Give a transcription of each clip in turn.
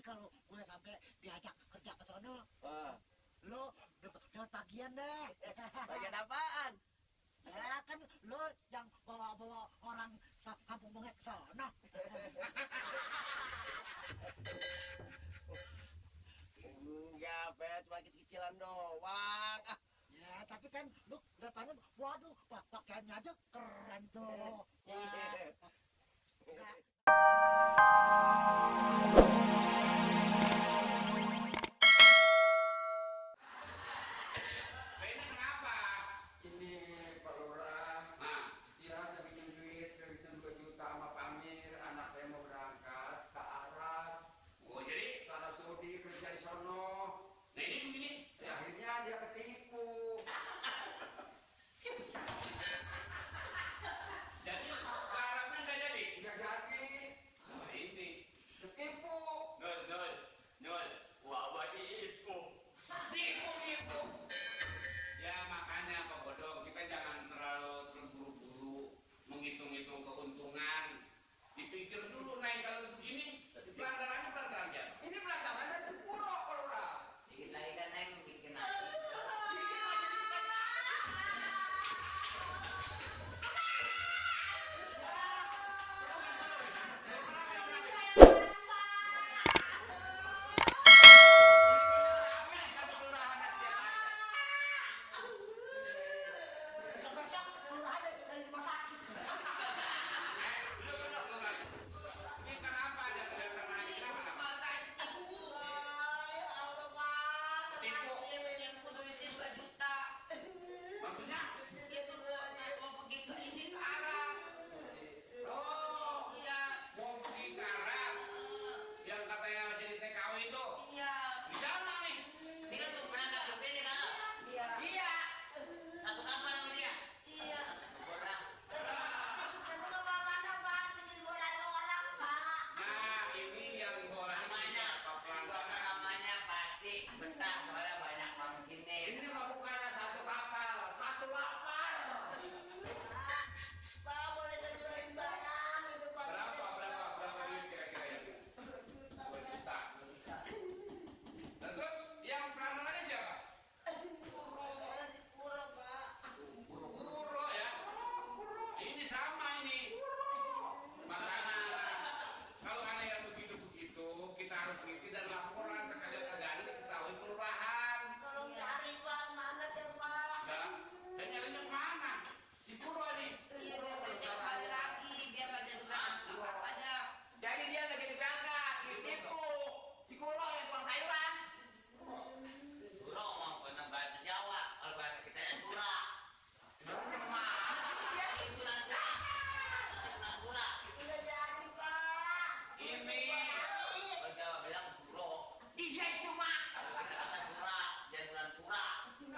kalau gue sampai diajak kerja ke sono, Ah, lo dapat bagian deh. bagian apaan? Ya kan lo yang bawa-bawa orang kampung bengek ke sono. Enggak, Pe, cuma kecil-kecilan doang. Ah, Ya tapi kan lo datanya, waduh, pakaiannya aja keren tuh. Wah, enggak. Ini kenapa? Ini Pak Lurah, Nah, dia saya bikin duit, duitnya 2 juta sama Pamir, anak saya mau berangkat ke Arab, oh jadi, ke Arab Saudi kerja di sono. nah ini begini. Ya, akhirnya dia ketipu. Jadi ke Arabnya nggak jadi. Nggak jadi, Nah, ini. ketipu. Nol. Wawa ibu. Tipu. Ya makanya Pak Bodong, kita jangan terlalu terburu-buru menghitung-hitung keuntungan. Dipikir dulu naik kalau begini, pelanggarannya pelanggaran siapa? Ini pelanggarannya si Puro, Pak Lurah. Dikit lagi kan Neng bikin aku. Besok-besok kelurahan dari rumah sakit. Ini kenapa ada kelihatan lagi? Kenapa? Tipu. Maksudnya? Oh, mau pergi ke Arab yang katanya jadi TKW itu. Di sana nih. Iya. Nah, ini yang bolanya siapa pelanggaran? Ini mah bukan satu kapal, satu lapar. Berapa duit kira-kira ya? 2 juta. Dan terus yang pelanggarannya siapa? Puro ya. Ini sama ini. Makanya kalau ada yang begitu-begitu, kita harus mengikuti dan laporan sekalian ada diketahui kelurahan. Enggak, saya nyarinya kemana? Si Puro ini. Jadi dia nggak jadi berangkat, ditipu. Si Kulo yang tukang sayuran. Suro mau benar bahasa Jawa, kalau bahasa kita nya sura. Dia ikutan sura. Ini. Kalau Jawa bilang suro. Iya itu mah. Kalau kita kata sura, dia bilang sura.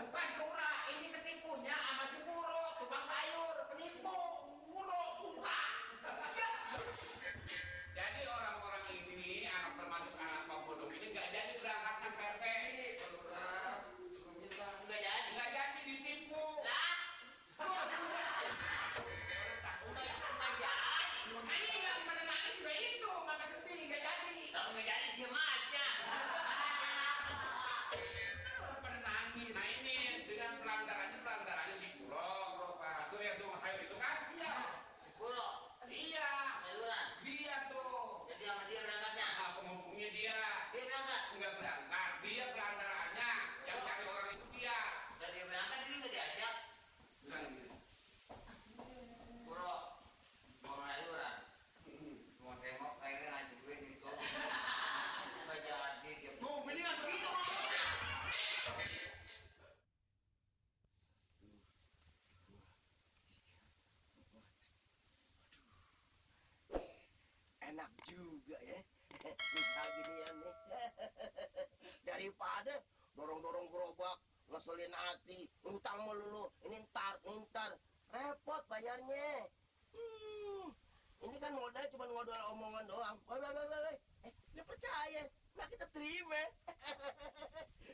Bukan curah, ini ketipunya sama si Puro, tukang sayur, penipu. Puro, curah. Jadi orang-orang ini, anak termasuk anak Pak Bodong ini nggak jadi berangkatnya PT. Pak Lurah, alhamdulillah. Enggak jadi. Nggak jadi ditipu. Lah. Enggak jadi. Ini yang pada nangis juga itu, maka sedih nggak jadi. Kalau nggak jadi diem aja. Orang pada nangis. Nah ini dengan pelanggarannya si Puro. Itu yang tukang sayur itu kan? Iya. Kulo. Iya. Sayuran. Dia tuh. Jadi sama dia berangkatnya. Nah, penghubungnya dia. Dia berangkat. Nggak berangkat. Dia pelanggarannya. Yang cari orang itu dia. Udah dia berangkat jadi nggak diajak. Bukan gitu. Kulo. Mau sayuran. Mau tengok kayaknya ngasih duit gitu. Nggak jadi dia. Tuh, mendingan begitu. enak juga ya. Bisa ginian nih. Daripada dorong-dorong gerobak, ngeselin hati, ngutang melulu, ini ntar, repot bayarnya. Ini kan modal cuma ngodol omongan doang. Woi. Ya percaya, nah kita terima.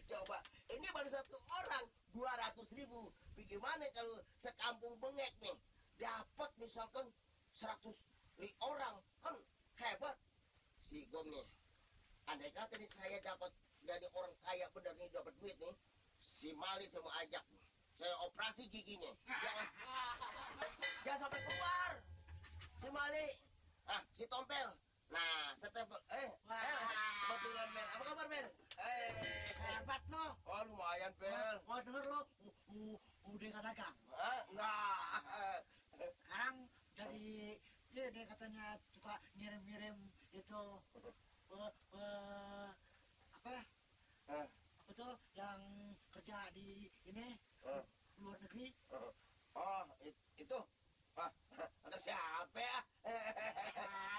Coba, ini baru satu orang 200.000. Bagaimana kalau sekampung bengek nih dapat misalkan 100 orang, kan hebat. Si Gom nih andai kata nih saya dapat jadi orang kaya bener nih, dapat duit nih, si Mali saya mau ajak nih. Saya operasi giginya. Jangan sampai keluar. Si Mali, si Tompel. Nah, setempel. Kebetulan Bel. Apa kabar Bel? Hebat lo. Oh lumayan Bel. Gua denger lo udah nggak dagang. Enggak. Sekarang jadi dia katanya suka ngirim-ngirim itu apa apa tuh yang kerja di ini luar negeri. Oh, itu. Ada siapa ya?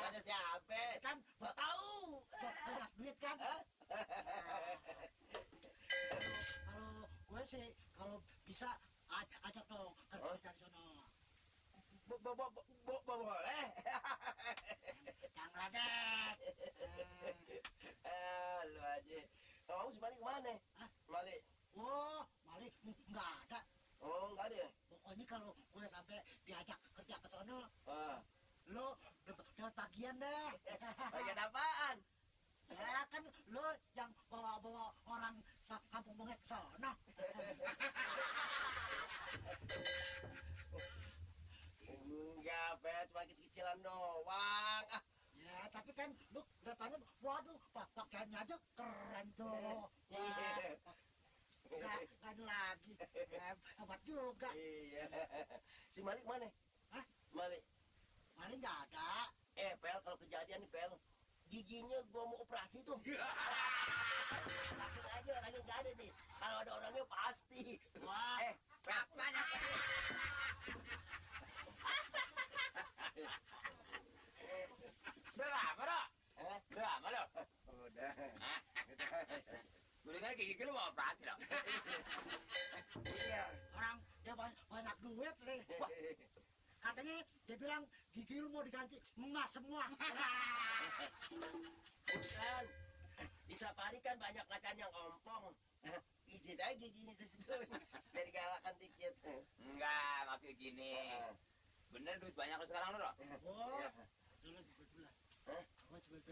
Ada siapa? Kan So tahu. banyak duit kan. Kalau gue sih kalau bisa ajak dong kerja di sana. Boleh. Jangan ledek. Lu aja. Kamu si Mali kemana? Mali. Oh, Malik nggak ada. Oh, enggak ada ya? Pokoknya kalau gue sampai diajak kerja ke sono, Ah. lo dapat bagian deh. Bagian apaan? Ya kan lo yang bawa-bawa orang kampung bongek ke sono. Enggak, Bel, cuma kecil-kecilan doang. Ya, tapi kan lo datanya, waduh, pakaiannya aja keren tuh. Nggak ada lagi. Hebat juga. Iya. Si Mali kemana? Hah? Mali. Paling nggak ada. Pel, kalau kejadian nih, Pel, giginya gua mau operasi tuh. Takut aja orangnya nggak ada nih. Kalau ada orangnya pasti. Wah, Pel, Banyak. Berapa dok? Berapa dok? udah. Gue dengar gigi lu mau operasi dok. Iya. orang dia banyak duit nih. Wah, katanya dia bilang gigi lu mau diganti emas semua. Bukan. Di safari kan banyak macan yang ompong. Izin aja giginya tersebut. Dari galakan dikit. Enggak, maksud gini. Bener duit banyak lu sekarang lu dok? Oh, dulu bulan. Hah? Gua coba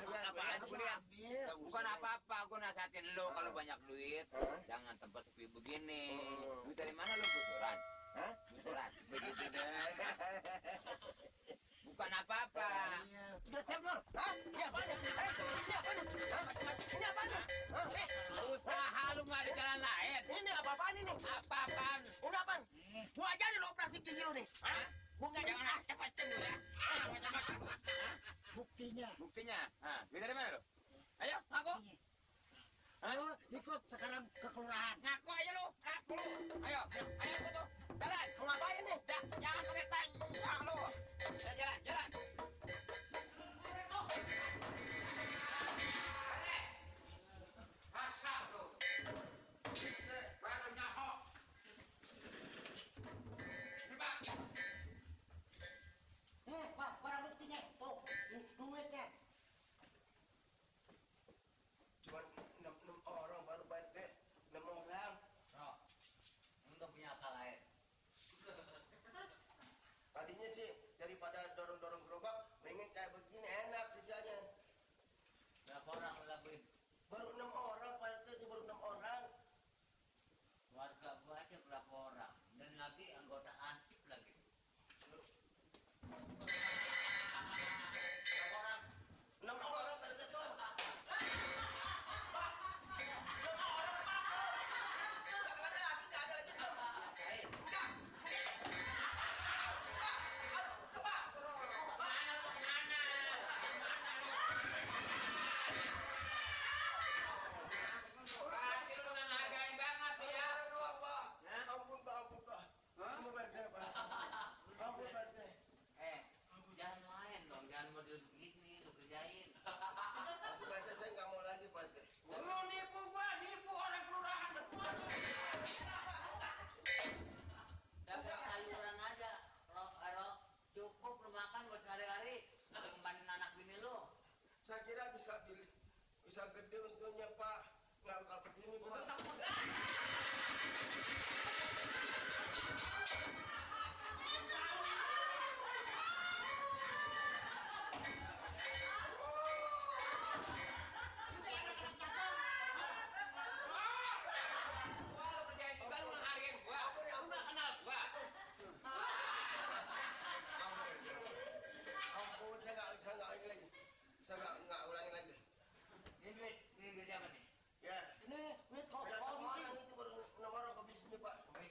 Bulan apaan sih, Bulan? ambil. Bukan apa-apa, gue nasihatin lu kalau banyak duit, Hah? jangan tempat sepi begini. Hmm. Duit dari mana lu gusuran? Hah? Gusuran. Begitu deh. Bukan apa-apa. Iya. Udah siap, Lur? Hah? Ini apaan? Ini apaan? Hah? Ini apaan? Hah? Usaha lu nggak ada jalan lain. Ini apa-apaan ini? Apa-apaan? Ini apaan? Gua ajarin lo operasi gigi lu nih. Hah? Gua nggak Jangan macam-macam lu ya. Macam-macam lu. Hah? Buktinya. Buktinya? Hah, duit dari mana lu? Ayo, ngaku. Sini. Lo ikut sekarang ke kelurahan. Ngaku aja lu. Ngaku lu. Ayo, ayo ikut tuh. Jalan. Mau ngapain nih? Jangan pakai tanggung lu. Jalan, jalan. Asal lu. Baru nyaho. Ini Pak. Pak, barang buktinya. Tuh, duitnya. Cuma 6 orang baru bayar teh. 6 orang. Bro, lu udah punya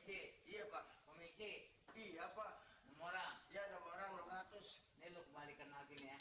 Komisi. Iya Pak. Komisi. Iya Pak. 6 orang. Ya 6 orang 600. Ini lu kembalikan lagi nih ya.